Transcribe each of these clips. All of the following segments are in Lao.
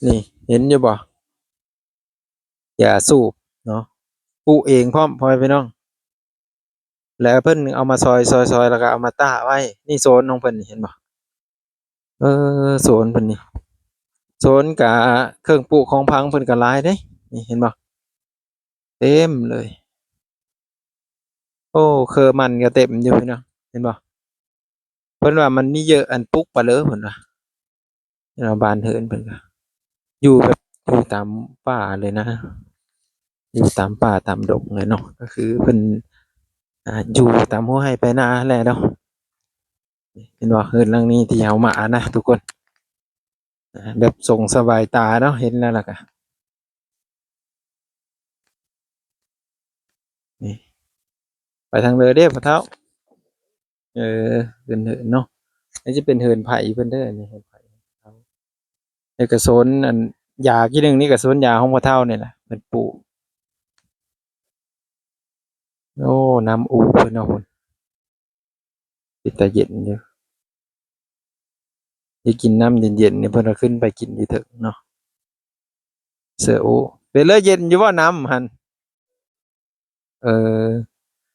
ນີ້ເຫັນຢູ່ບໍ່? ຢາສູບເນາະ ປູກເອງພ້ອມ ພໍ່ແມ່ພີ່ນ້ອງ ແລ້ວເພິ່ນເອົາມາຊອຍໆໆ ແລ້ວກໍເອົາມາຕາກໄວ້. ນີ້ໂຊນຂອງເພິ່ນນີ້ ເຫັນບໍ່? ເອີ ໂຊນເພິ່ນນີ້ ໂຊນກະເຄື່ອງປູກຂອງຝັງເພິ່ນກໍຫຼາຍເດ້. ນີ້ເຫັນບໍ່? ເຕັມເລີຍ. ໂອ້ ເຄືມັນກໍເຕັມຢູ່ພີ່ນ້ອງ ເຫັນບໍ່? ເພິ່ນວ່າມັນມີເຍີະ ອັນ ປູກປະເລີ ເພິ່ນວ່າ. ເນາະ ບ້ານເຮືອນເພິ່ນກໍຢູ່ແບບ ຢູ່ຕາມປ່າເລີຍນະ ຢູ່ຕາມປ່າຕາມດົງເລີຍເນາະ. ກໍຄືເພິ່ນ ອ່າ ຢູ່ຕາມຫົວໄຮ່ໄຮ່ນາແຫຼະເນາະ. ເຫັນບໍ່? ເຮືອນຫຼັງນີ້ທີ່ເຮົາມານະທຸກຄົນ ອ່າ ແບບຊົງສະບາຍຕາເນາະ ເຫັນແລ້ວລະກະ ນີ້ ໄປທາງເດີເດ້ພໍ່ເຖົ້າ. ເອີ ເປັນເຮືອນເນາະ ອັນນີ້ຈະເປັນເຮືອນໄພ້ເພິ່ນເດີ. ນີ້ເຮືອນໄພ້ ເອກະຊົນ ອັນ ຢາກີ້ໜຶ່ງນີ້ກະສວນຢາຂອງພໍ່ເຖົ້ານີ້ແຫຼະ ເພິ່ນປູກ. ໂອ້ ນ້ຳອູເພິ່ນເນາະ ເປັນຕາເຢັນຢູ່. ໄດ້ກິນນ້ຳເຢັນໆ ນີ້ ເພິ່ນກໍຂຶ້ນໄປກິນຢູ່ເທິງເນາະ. ເສືອໂອ ເປັນເລີຍ ເຢັນຢູ່ບໍ່ນ້ຳຫັ້ນ? ເອີ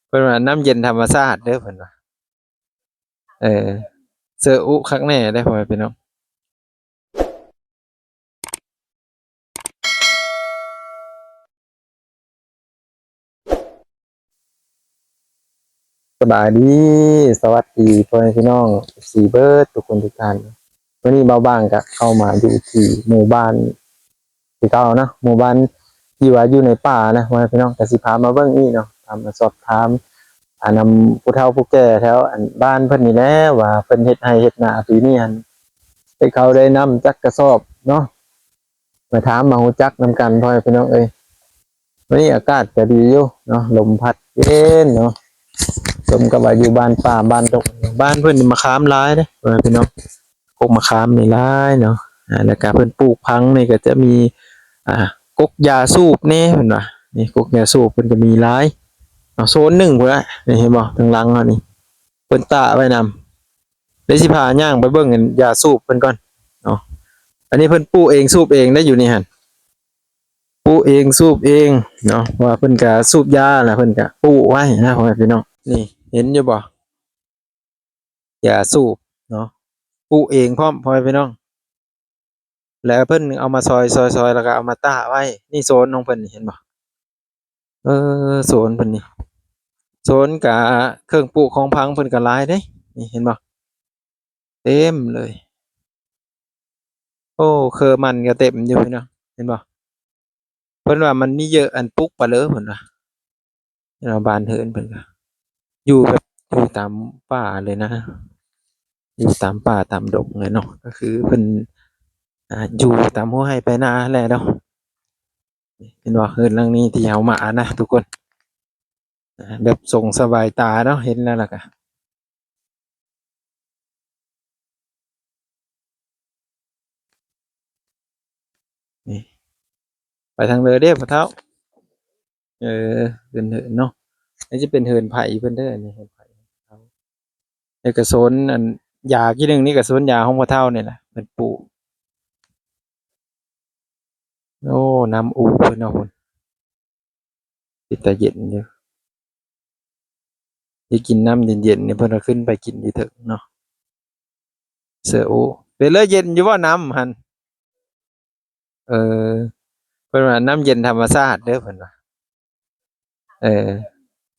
ເພິ່ນວ່ານ້ຳເຢັນທຳມະຊາດເດີ ເພິ່ນວ່າ. ເອີ ເສືອອຸຄັກແນ່ເດ້ ພໍ່ແມ່ພີ່ນ້ອງ. ສະບາຍດີ ສະຫວັດດີ ພໍ່ແມ່ພີ່ນ້ອງ ເອັຟຊີ ເບິດທຸກຄົນທຸກທ່ານ. ມື້ນີ້ບ່າວບາງກະເຂົ້າມາຢູ່ທີ່ໝູ່ບ້ານ ຄືເກົ່າເນາະ ໝູ່ບ້ານທີ່ວ່າຢູ່ໃນປ່ານະ ພໍ່ແມ່ພີ່ນ້ອງ. ກະຊິພາມາເບິ່ງອີກເນາະ ພາມາສອບຖາມ ອາ ນຳຜູ້ເຖົ້າຜູ້ແກ່ແຖວ ອັນ ບ້ານເພິ່ນນີ້ແຫຼະ ວ່າເພິ່ນເຮັດໄຮ່ເຮັດນາປີນີ້ຫັ້ນ ໄດ້ເຂົ້າໄດ້ນ້ຳຈັກກະສອບເນາະ. ມາຖາມມາຮູ້ຈັກນຳກັນ ພໍ່ແມ່ພີ່ນ້ອງເອີຍ. ມື້ນີ້ອາກາດກະດີຢູ່ເນາະ ລົມພັດເຢັນເນາະ ສົມກັບວ່າຢູ່ບ້ານປ່າບ້ານດົງ. ບ້ານເພິ່ນນີ້ມະຂາມຫຼາຍເດ້ ພໍ່ແມ່ພີ່ນ້ອງ ກົກມະຂາມນີ້ຫຼາຍເນາະ. ອາ ແລ້ວກະເພິ່ນປູກຝັງນີ້ກະຈະມີ ອາ ກົກຢາສູບແດ່ ເພິ່ນວ່າ. ນີ້ ກົກຢາສູບເພິ່ນກະມີຫຼາຍເນາະ ໂຊນໜຶ່ງພຸ້ນລະ. ນີ້ເຫັນບໍ່ ທາງຫຼັງເຮົານີ້ ເພິ່ນຕາກໄວ້ນຳ. ເດ ຊິພາຍ່າງໄປເບິ່ງ ອັນ ຢາສູບເພິ່ນກ່ອນເນາະ. ອັນນີ້ເພິ່ນປູກເອງສູບເອງໄດ້ຢູ່ນີ້ຫັ້ນ ປູກເອງສູບເອງເນາະ ເພາະວ່າເພິ່ນກະສູບຢາ ແລ້ວເພິ່ນກະປູກໄວ້ນະ ພໍ່ແມ່ພີ່ນ້ອງ. ນີ້ເຫັນຢູ່ບໍ່? ຢາສູບເນາະ ປູກເອງພ້ອມ ພໍ່ແມ່ພີ່ນ້ອງ ແລ້ວເພິ່ນເອົາມາຊອຍໆໆ ແລ້ວກໍເອົາມາຕາກໄວ້. ນີ້ໂຊນຂອງເພິ່ນນີ້ ເຫັນບໍ່? ເອີ ໂຊນເພິ່ນນີ້ ໂຊນກະເຄື່ອງປູກຂອງຝັງເພິ່ນກະຫຼາຍເດ້. ນີ້ເຫັນບໍ່? ເຕັມເລີຍ. ໂອ້ ເຄືມັນກໍເຕັມຢູ່ພີ່ນ້ອງ ເຫັນບໍ່? ເພິ່ນວ່າມັນມີເຍີະ ອັນ ປູກປະເລີ ເພິ່ນວ່າ. ເນາະ ບ້ານເຮືອນເພິ່ນກໍຢູ່ແບບ ຢູ່ຕາມປ່າເລີຍນະ ຢູ່ຕາມປ່າຕາມດົງເລີຍເນາະ. ກໍຄືເພິ່ນ ອ່າ ຢູ່ຕາມຫົວໄຮ່ໄຮ່ນາແຫຼະເນາະ. ເຫັນບໍ່? ເຮືອນຫຼັງນີ້ທີ່ເຮົາມານະທຸກຄົນ ອ່າ ແບບຊົງສະບາຍຕາເນາະ ເຫັນແລ້ວລະກະ ນີ້ ໄປທາງເດີເດ້ພໍ່ເຖົ້າ. ເອີ ເປັນເຮືອນເນາະ ອັນນີ້ຈະເປັນເຮືອນໄພ້ເພິ່ນເດີ. ນີ້ເຮືອນໄພ້ ເອກະຊົນ ອັນ ຢາກີ້ໜຶ່ງນີ້ກະສວນຢາຂອງພໍ່ເຖົ້ານີ້ແຫຼະ ເພິ່ນປູກ. ໂອ້ ນ້ຳອູເພິ່ນເນາະ ເປັນຕາເຢັນຢູ່. ໄດ້ກິນນ້ຳເຢັນໆ ນີ້ ເພິ່ນກໍຂຶ້ນໄປກິນຢູ່ເທິງເນາະ. ເສືອໂອ ເປັນເລີຍ ເຢັນຢູ່ບໍ່ນ້ຳຫັ້ນ? ເອີ ເພິ່ນວ່ານ້ຳເຢັນທຳມະຊາດເດີ ເພິ່ນວ່າ. ເອີ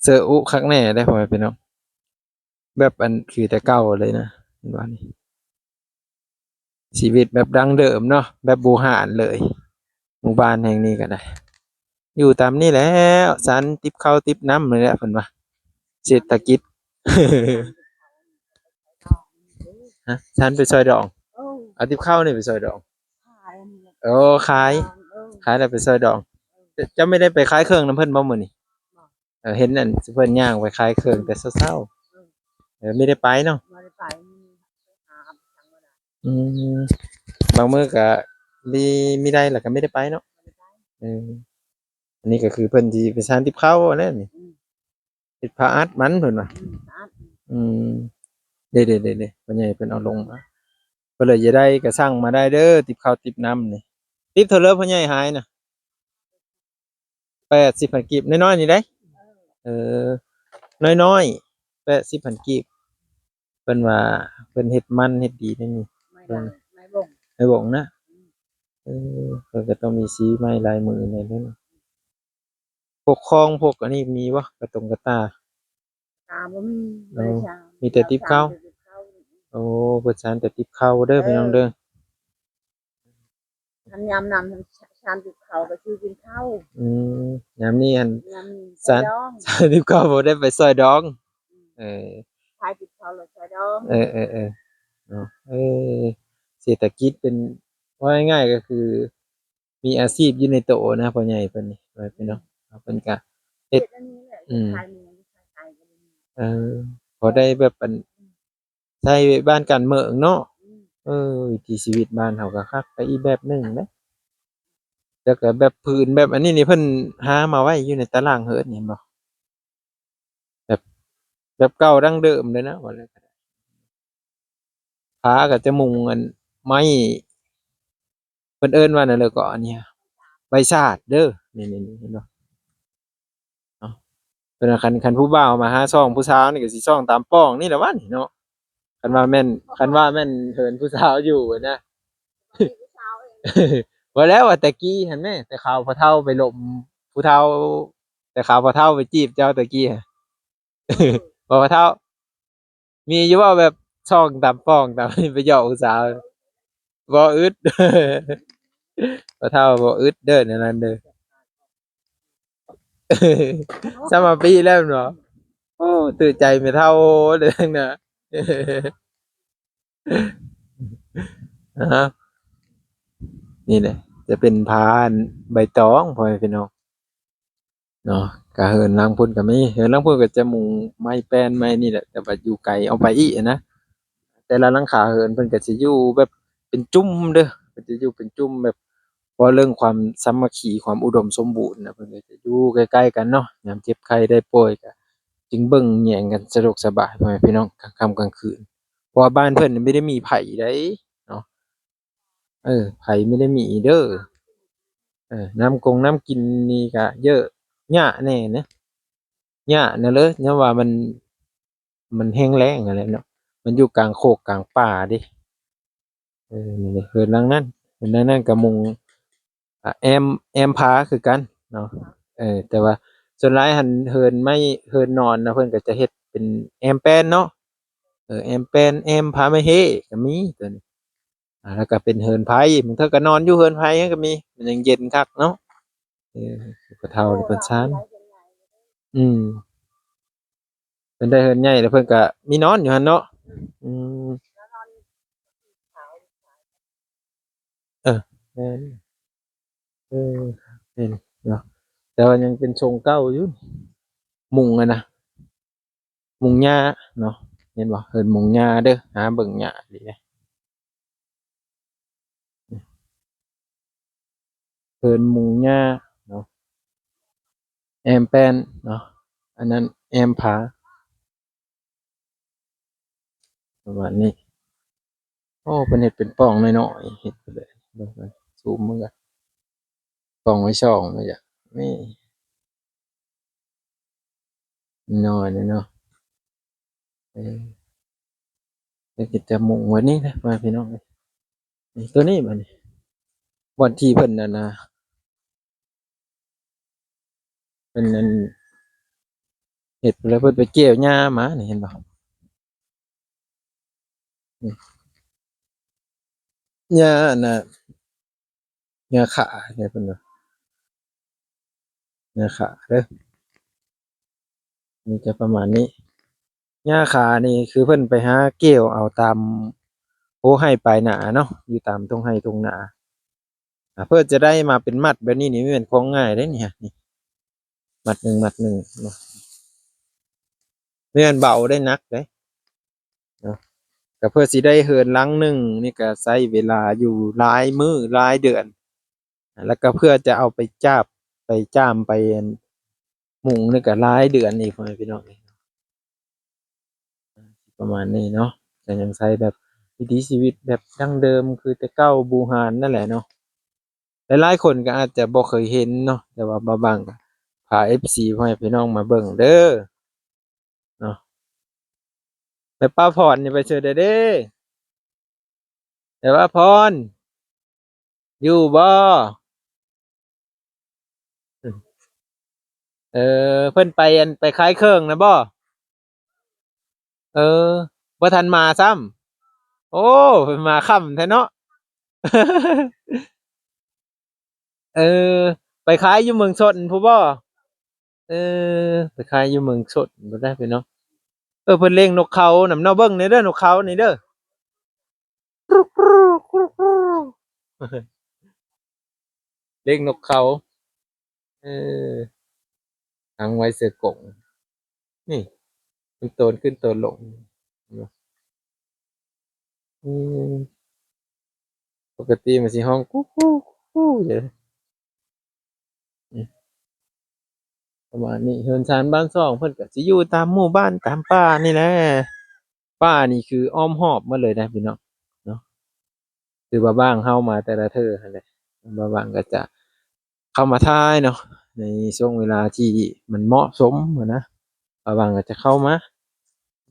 ເສືອອຸຄັກແນ່ເດ້ ພໍ່ແມ່ພີ່ນ້ອງ ແບບ ອັນ ຄືແຕ່ເກົ່າເລີຍນະ ເຫັນບໍ່ນີ້? ຊີວິດແບບດັ້ງເດີມເນາະ ແບບບູຮານເລີຍ. ໝູ່ບ້ານແຫ່ງນີ້ກໍໄດ້ ຢູ່ຕາມນີ້ແຫຼະ ສັນຕິບເຂົ້າຕິບນ້ຳນີ້ແຫຼະ ເພິ່ນວ່າ ເສດຖະກິດ. ຮະ? ສັນໄປຊ່ອຍດອງ? ເອີ ເອົາຕິບເຂົ້ານີ້ໄປຊ່ອຍດອງ? ຂາຍອັນນີ້ແຫຼະ. ໂອ້ ຂາຍ ເອີ ຂາຍແລ້ວໄປຊ່ອຍດອງ. ເຈົ້າ ເຈົ້າບໍ່ໄດ້ໄປຂາຍເຄື່ອງນຳເພິ່ນບໍ່ມື້ນີ້? ບໍ່. ເອີ ເຫັນອັນເພິ່ນຍ່າງໄປຂາຍເຄື່ອງແຕ່ເຊົ້າໆ. ເອີ ເອີ ບໍ່ໄດ້ໄປເນາະ? ບໍ່ໄດ້ໄປ ມື້ນີ້ໄປຫາທາງບໍ່ໄດ້. ອືມ ບາງມື້ກະມີ ມີໄດ້ລະກະບໍ່ໄດ້ໄປເນາະ? ບໍ່ໄດ້ໄປ. ເອີ ອັນນີ້ກະຄືເພິ່ນຊິໄປສານຕິບເຂົ້າແຫຼະນີ້. ອືມ ເຮັດຜ້າອັດມັນເພິ່ນວ່າ. ອືມ ຜ້າອັດ. ອືມ ເດ້ໆໆໆ ພໍ່ໃຫຍ່ເພິ່ນເອົາລົງມາ. ເພິ່ນເລີຍຢາກໄດ້ກະສັ່ງມາໄດ້ເດີ ຕິບເຂົ້າຕິບນ້ຳນີ້. ຕິບເທົ່າເລີ ພໍ່ໃຫຍ່ຫາຍນະ? ແປດສິບພັນກີບ ນ້ອຍໆ ນີ້ເດ້. ເອີ ນ້ອຍໆ ແປດສິບພັນກີບ. ເພິ່ນວ່າເພິ່ນເຮັດມັນເຮັດດີໄດ໋ນີ້ ໄມ້ ເພິ່ນ ລາງ ໄມ້ບົງ ໄມ້ບົງນະ. ເອີ ເພິ່ນກໍຕ້ອງມີສີໄມ້ລາຍມືແດ່ເດ້. ພວກຄອງພວກອັນນີ້ມີບໍ່? ກະຕົງກະຕ່າ ກະບໍ່ມີ. ໂອ້ ບໍ່ໄດ້ຊານ ມີແຕ່ຕິບເຂົ້າ. ແຕ່ຕິບເຂົ້າ. ໂອ້ ເພິ່ນຊານແຕ່ຕິບເຂົ້າເດີ ເອີ ພີ່ນ້ອງເດີ. ຄັນຍາມນັ້ນ ຊານຕິບເຂົ້າກໍຊື້ກິນເຂົ້າ. ອືມ ຍາມນີ້ຫັ້ນ ຍາມນີ້ຊານ ຊານຕິບເຂົ້າບໍ່ໄດ້ໄປຊ່ອຍດອງ. ອືມ ເອີ ຂາຍຕິບເຂົ້າແລ້ວຊ່ອຍດອງ. ເອີໆໆ ເນາະ. ເອີ ເສດຖະກິດເປັນ ເວົ້າງ່າຍໆ ກໍຄື ມີອາຊີບຢູ່ໃນໂຕນະ ພໍ່ໃຫຍ່ເພິ່ນນີ້ ວ່າໄປເນາະ. ເພິ່ນກະເຮັດ ເຮັດອັນນີ້ແຫຼະ. ອືມ ຂາຍໝູ ຂາຍໄກ່ກໍບໍ່ມີ. ເອີ ພໍໄດ້ແບບອັນ ໃຊ້ບ້ານການເມືອງເນາະ. ອືມ ເອີ ວິຖີຊີວິດບ້ານເຮົາກໍຄັກໄປອີກແບບໜຶ່ງເດ້. ແລ້ວກໍແບບຜືນແບບອັນນີ້ນີ້ ເພິ່ນຫາມາໄວ້ຢູ່ໃນຕາລ່າງເຮືອນນີ້ ເຫັນບໍ່? ແບບ ແບບເກົ່າດັ້ງເດີມເລີຍນະ ວ່າແລ້ວກໍໄດ້. ຜາກໍຈະມຸງອັນໄມ້ ເພິ່ນເອີ້ນວ່າແນວໃດເກາະ ອັນນີ້ ໃບຊາດເດີ. ນີ້ໆ ເຫັນບໍ່ເນາະ? ເພິ່ນວ່າຄັນ ຄັນຜູ້ບ່າວມາຫາຊ່ອງຜູ້ສາວນີ້ ກໍຊິຊ່ອງຕາມປ່ອງນີ້ແຫຼະວະນີ້ເນາະ. ຄັນວ່າແມ່ນ ຄັນວ່າແມ່ນເຮືອນຜູ້ສາວຢູ່ນະ. ບໍ່ແລ້ວວ່າແຕ່ກີ້ຫັ້ນແມ້ ແຕ່ຄາວພໍ່ເຖົ້າໄປລົມຜູ້ເຖົ້າ ແຕ່ຄາວພໍ່ເຖົ້າໄປຈີບເຈົ້າແຕ່ກີ້ ພໍ່ເຖົ້າ ມີຢູ່ບໍ່ແບບຊ່ອງຕາມປ່ອງຕາມ ໄປຫຍອກຜູ້ສາວ? ບໍ່ອຶດ ພໍ່ເຖົ້າບໍ່ອຶດເດີ ແນວນັ້ນເດີ. ສາມປີແລ້ວແມ່ນບໍ່? ໂອ້ ຖືກໃຈແມ່ເຖົ້າເດີນະ. ອາ ນີ້ແຫຼະ ຈະເປັນຜ້າໃບຕອງ ພໍ່ແມ່ພີ່ນ້ອງເນາະ. ກະເຮືອນຫຼັງພຸ້ນກະມີ ເຮືອນຫຼັງພຸ້ນກໍຈະມຸງໄມ້ແປ້ນໄມ້ນີ້ແຫຼະ ແຕ່ວ່າຢູ່ໄກອອກໄປອີກນະ. ແຕ່ລະຫຼັງຄາເຮືອນເພິ່ນກໍຈະຢູ່ແບບເປັນຈຸ້ມເດີ ເພິ່ນຈະຢູ່ເປັນຈຸ້ມ ແບບເວົ້າເລື່ອງຄວາມສາມັກຄີ ຄວາມອຸດົມສົມບູນນະ ເພິ່ນກໍຈະຢູ່ໃກ້ໆກັນເນາະ. ຍາມເຈັບໄຂ້ໄດ້ປ່ວຍກໍຈຶ່ງເບິ່ງແຍງກັນສະດວກສະບາຍ ພໍ່ແມ່ພີ່ນ້ອງ ກາງຄ່ຳກາງຄືນ. ເພາະວ່າບ້ານເພິ່ນນີ້ບໍ່ໄດ້ມີໃຜໃດເນາະ. ເອີ ໃຜບໍ່ໄດ້ມີເດີ. ເອີ ນ້ຳກົງນ້ຳກິນນີ້ກະເຢີະຍະແດ່ນະ ຍະນະເລີຍ ຍ້ອນວ່າມັນ ມັນແຫ້ງແລ້ງຫັ້ນແຫຼະເນາະ. ມັນຢູ່ກາງໂຄກກາງປ່າເດ້. ເອີ ນີ້ເດີ ເຮືອນຫຼັງນັ້ນ ເຮືອນຫຼັງນັ້ນກະມຸງ ອາ ແອ້ມ ແອ້ມຜາຄືກັນເນາະ. ເອີ ແຕ່ວ່າສ່ວນຫຼາຍຫັ້ນເຮືອນໄມ້ ເຮືອນນອນນະ ເພິ່ນກໍຈະເຮັດເປັນແອ້ມແປ້ນເນາະ. ເອີ ແອ້ມແປ້ນ ແອ້ມຜ້າໄມ້ເຮກໍມີຕົວນີ້. ອາ ແລ້ວກໍເປັນເຮືອນໄພ ບາງເທື່ອກໍນອນຢູ່ເຮືອນໄພກໍມີ ມັນຍັງເຢັນຄັກເນາະ. ເອີ ຜູ້ເຖົ້ານີ້ເພິ່ນຊານ ອືມ ເພິ່ນໄດ້ເຮືອນໃຫຍ່ແລ້ວ ເພິ່ນກໍມີນອນຢູ່ຫັ້ນເນາະ. ອືມ ເອີ ແມ່ນ ເອີ ແມ່ນເນາະ ແຕ່ວ່າຍັງເປັນຊົງເກົ່າຢູ່. ມຸງຫັ້ນນະ ມຸງຫຍ້າເນາະ ເຫັນບໍ່? ເອີ້ນມຸງຫຍ້າເດີ ຫາເບິ່ງຫຍ້າດີເດ້. ເອີ້ນມຸງຫຍ້າເນາະ ແອ້ມແປ້ນເນາະ ອັນນັ້ນແອ້ມຜາ ປະມານນີ້. ໂອ້ ເພິ່ນເຮັດເປັນປ່ອງນ້ອຍໆ ເຮັດໄປເລີຍ ເບິ່ງ ເບິ່ງ ຊູມເບິ່ງກ່ອນ ປ່ອງໄວ້ສອງ ນີ້ ນ້ອຍເນາະ. ເອີ ເຮັດແຕ່ມຸງໄວ້ນີ້ນະ ພໍ່ແມ່ພີ່ນ້ອງເອີຍ. ນີ້ ຕົວນີ້ບັດນີ້ ບ່ອນທີ່ເພິ່ນ ອັນນ່າ ເພິ່ນ ອັນ ເຮັດແລ້ວ ເພິ່ນໄປກ່ຽວຫຍ້າມານີ້ ເຫັນບໍ່? ນີ້ ຫຍ້າ ອັນນ່າ ຫຍ້າຄາເດ້ ເພິ່ນວ່າ ຫຍ້າຄາເດີ. ນີ້ຈະປະມານນີ້ ຫຍ້າຄານີ້ຄືເພິ່ນໄປຫາກ່ຽວເອົາຕາມໂຮງໄຮ່ປາຍນາເນາະ ຢູ່ຕາມທົ່ງໄຮ່ທົ່ງນາ. ອາ ເພື່ອຈະໄດ້ມາເປັນມັດແບບນີ້ນີ້ ບໍ່ແມ່ນຂອງງ່າຍເດ້ນີ້ ນີ້ ມັດໜຶ່ງ ມັດໜຶ່ງເນາະ ບໍ່ແມ່ນເບົາເດ້ ໜັກເດ້ເນາະ. ກໍເພື່ອຊິໄດ້ເຮືອນຫຼັງໜຶ່ງນີ້ ກໍໃຊ້ເວລາຢູ່ຫຼາຍມື້ຫຼາຍເດືອນ ແລ້ວກໍເພື່ອຈະເອົາໄປຈາບ ໄປຈ້າມ ໄປ ອັນ ມຸງນີ້ ກໍຫຼາຍເດືອນອີກ ພໍ່ແມ່ພີ່ນ້ອງເອີຍ. ປະມານນີ້ເນາະ ກໍຍັງໃຊ້ແບບວິຖີຊີວິດແບບດັ້ງເດີມຄືແຕ່ເກົ່າ ບູຮານນັ້ນແຫຼະເນາະ. ຫຼາຍໆຄົນກໍອາດຈະບໍ່ເຄີຍເຫັນເນາະ, ແຕ່ວ່າບ່າວບັງກໍພາເອັຟຊີພໍ່ແມ່ພີ່ນ້ອງມາເບິ່ງເດີເນາະ. ແມ່ປ້າພອນນີ້ໄປໃສແດ່ເດ້? ແມ່ປ້າພອນ ຢູ່ບໍ່? ເອີ ເພິ່ນໄປ ອັນ ໄປຂາຍເຄື່ອງນະບໍ່? ເອີ ບໍ່ທັນມາຊ້ຳ. ໂອ້ ເພິ່ນມາຄ່ຳແທ້ເນາະ. ເອີ ໄປຂາຍຢູ່ເມືອງຊົນພຸ້ນບໍ່? ເອີ ໄປຂາຍຢູ່ເມືອງຊົນພຸ້ນແຫຼະພີ່ນ້ອງ. ເອີ ເພິ່ນລ້ຽງນົກເຂົານຳເນາະ, ເບິ່ງແດ່ເດີ ນົກເຂົານີ້ເດີ. ລ້ຽງນົກເຂົາ ເອີ ຂັງໄວ້ເສື້ອກົງ. ນີ້ ມັນໂຕນຂຶ້ນໂຕນລົງ. ອືມ ປົກກະຕິມັນຊິຮ້ອງກຸກກຸກກຸກຢູ່. ອືມ ປະມານນີ້. ເຮືອນຊານບ້ານຊ່ອງເພິ່ນກໍຊິຢູ່ຕາມໝູ່ບ້ານຕາມປ່ານີ້ແຫຼະ. ປ່ານີ້ຄືອ້ອມຮອບໝົດເລີຍນະພີ່ນ້ອງເນາະ. ຄືວ່າບ່າວບັງເຮົາມາແຕ່ລະເທື່ອຫັ້ນແຫຼະ, ບ່າວບັງກໍຈະເຂົ້າມາຖ່າຍເນາະ ໃນຊ່ວງເວລາທີ່ມັນເໝາະສົມຫັ້ນນະ. ບ່າວບັງກໍຈະເຂົ້າມາ,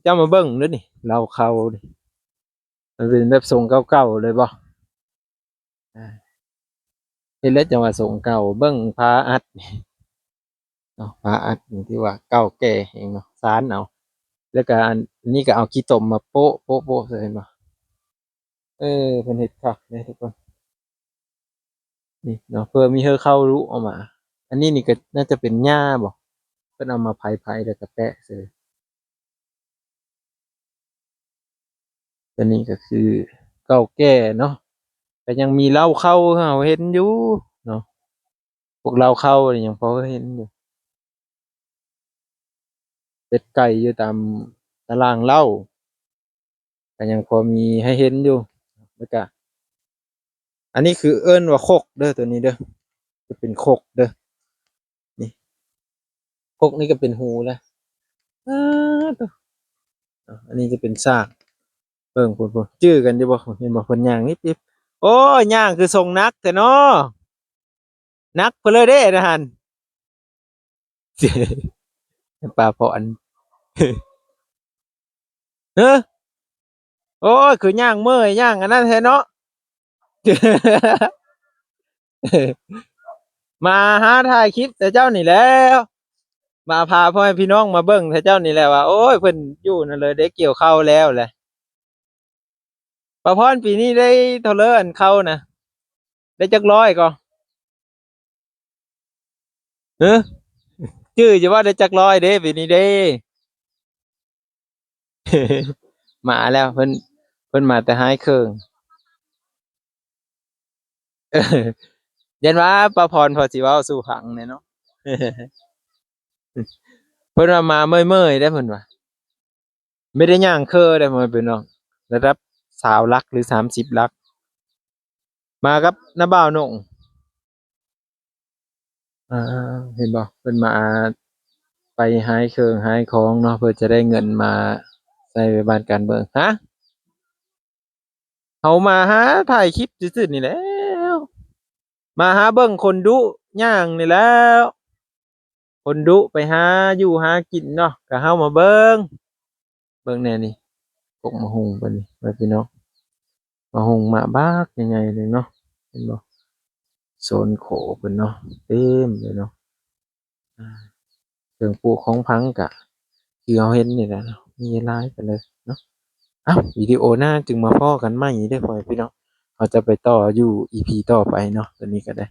ເຈົ້າມາເບິ່ງເດີ້ນີ້ ເລົ້າເຂົ້ານີ້ ມັນເປັນແບບຊົງເກົ່າໆເລີຍບໍ່? ອາ ເຮັດແລ້ວຈັ່ງວ່າຊົງເກົ່າ. ເບິ່ງຝາອັດນີ້ເນາະ, ຝາອັດນີ້ຖືວ່າເກົ່າແກ່ແຮງເນາະ, ສານເອົາ. ແລ້ວກໍອັນນີ້ກໍເອົາຂີ້ຕົມມາໂປະ ໂປະ ໂປະໃສ່ ເຫັນບໍ່? ເອີ ເພິ່ນເຮັດຄັກເດ້ທຸກຄົນ. ນີ້ເນາະ ເພື່ອມີເຮີເຂົ້າລຸອອກມາ. ອັນນີ້ນີ້ກໍໜ້າຈະເປັນຫຍ້າບໍ? ເພິ່ນເອົາມາໄຜໆ ແລ້ວກໍແປະເສີຍ. ຕົວນີ້ກໍຄືເກົ່າແກ່ເນາະ, ກໍຍັງມີເລົ້າເຂົ້າໃຫ້ເຮົາເຫັນຢູ່ເນາະ. ພວກເລົ້າເຂົ້ານີ້ຍັງພໍເຫັນຢູ່, ເປັດໄກ່ຢູ່ຕາມຕະລ່າງເລົ້າ ກໍຍັງພໍມີໃຫ້ເຫັນຢູ່. ແລ້ວກະ ອັນນີ້ຄືເອີ້ນວ່າຄົກເດີ້ ຕົວນີ້ເດີ້, ຈະເປັນຄົກເດີ້. ນີ້ ຄົກນີ້ກໍເປັນຮູແລ້ວ. ອ້າໂທ້ ອັນນີ້ຈະເປັນຊາກ. ເບິ່ງພຸ້ນໆ ຈື່ກັນຢູ່ບໍ່? ເຫັນບໍ່? ເພິ່ນຍ່າງນິບໆ. ໂອ້ຍ ຍ່າງຄືຊົງໜັກແທ້ເນາະ, ໜັກເພິ່ນເລີຍເດ້ນະຫັ້ນ. ປ້າພອນ ເຮີ ໂອ້ຍ ຄືຍ່າງເມື່ອຍຍ່າງອັນນັ້ນແທ້ເນາະ. ມາຫາຖ່າຍຄລິບແຕ່ເຈົ້ານີ້ແຫຼ້ວ, ມາພາພໍ່ແມ່ພີ່ນ້ອງມາເບິ່ງແຕ່ເຈົ້ານີ້ແຫຼະວ່າ ໂອ້ຍ ເພິ່ນຢູ່ນັ້ນເລີຍ ໄດ້ກ່ຽວເຂົ້າແລ້ວແຫຼະ. ປ້າພອນ ປີນີ້ໄດ້ເທົ່າເລີ ອັນເຂົ້ານະ ໄດ້ຈັກຮ້ອຍກໍ? ເຮີ ຈື່ຢູ່ບໍ່ ໄດ້ຈັກຮ້ອຍເດ້ ປີນີ້ເດ້? ມາແລ້ວ ເພິ່ນ ເພິ່ນມາແຕ່ຮ້າຍເຄິ່ງ. ຢ້ານວ່າປ້າພອນພໍຊິເວົ້າສູ່ຟັງແດ່ເນາະ. ເພິ່ນວ່າມາເມື່ອຍໆເດ້ ເພິ່ນວ່າ ບໍ່ໄດ້ຍ່າງເຄີເດ້ ພໍ່ແມ່ພີ່ນ້ອງ, ລະດັບຊາວຫຼັກ ຫຼື ສາມສິບຫຼັກ. ມາກັບນ້າບ່າວໜົງ. ອ່າ ເຫັນບໍ່ ເພິ່ນມາໄປຫາຍເຄື່ອງຫາຍຂອງເນາະ ເພື່ອຈະໄດ້ເງິນມາໃຊ້ໄວ້ບ້ານການເມືອງ. ຮະ ເຮົາມາຫາຖ່າຍຄລິບຊື່ໆນີ້ແຫຼ້ວ, ມາຫາເບິ່ງຄົນດຸຍ່າງນີ້ແຫຼ້ວ. ຄົນດຸໄປຫາຢູ່ຫາກິນເນາະ, ກະເຮົາມາເບິ່ງ ເບິ່ງແດ່ນີ້ ກົກໝາກຫຸ່ງເພິ່ນນີ້ ພີ່ນ້ອງ, ໝາກຫຸ່ງໝາກບັກໃຫຍ່ໆເລີຍເນາະ. ເຫັນບໍ່ ໂຊນໂຂເພິ່ນເນາະ ເຕັມເລີຍເນາະ. ອ່າ ເຄື່ອງປູກຂອງຝັງກະຄືເຮົາເຫັນນີ້ແຫຼະເນາະ, ມີຫຼາຍປານໃດເນາະ. ເອົ້າ ວິດີໂອໜ້າຈຶ່ງມາພໍ້ກັນໃໝ່ເດີ້ ພໍ່ແມ່ພີ່ນ້ອງ, ເຮົາຈະໄປຕໍ່ຢູ່ອີພີຕໍ່ໄປເນາະ. ຕອນນີ້ກະໄດ້